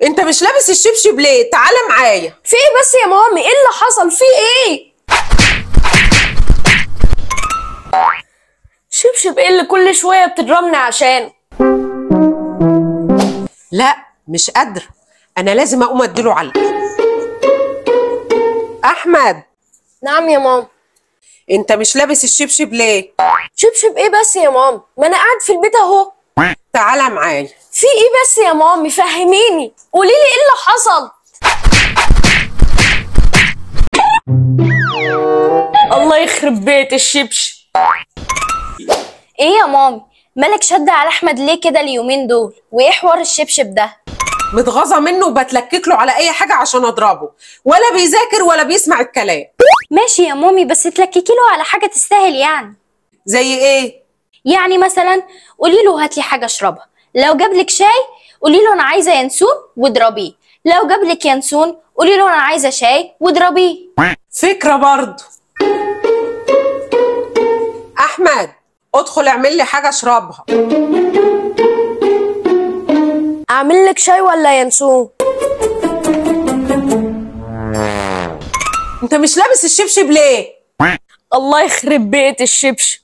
انت مش لابس الشبشب ليه؟ تعالى معايا. في ايه بس يا مامي؟ ايه اللي حصل؟ في ايه؟ شبشب ايه اللي كل شوية بتضربني عشان؟ لا مش قادرة، انا لازم اقوم اديله علقه. احمد. نعم يا ماما. انت مش لابس الشبشب ليه؟ شبشب ايه بس يا ماما؟ ما انا قاعد في البيت اهو. تعالى معايا. في ايه بس يا مامي؟ فهميني، قولي لي ايه اللي حصل. الله يخرب بيت الشبشب. ايه يا مامي؟ مالك شد على احمد ليه كده اليومين دول؟ وايه حوار الشبشب ده؟ متغاظه منه وبتلكك له على اي حاجة عشان اضربه، ولا بيذاكر ولا بيسمع الكلام. ماشي يا مامي، بس تلككي له على حاجة تستاهل يعني. زي ايه؟ يعني مثلا قولي له هات لي حاجة اشربها، لو جابلك شاي قولي له انا عايزه ينسون واضربيه، لو جابلك ينسون قولي له انا عايزه شاي واضربيه. فكرة برضه. احمد ادخل اعمل لي حاجة اشربها. اعمل لك شاي ولا ينسون؟ انت مش لابس الشبشب ليه؟ الله يخرب بيت الشبشب.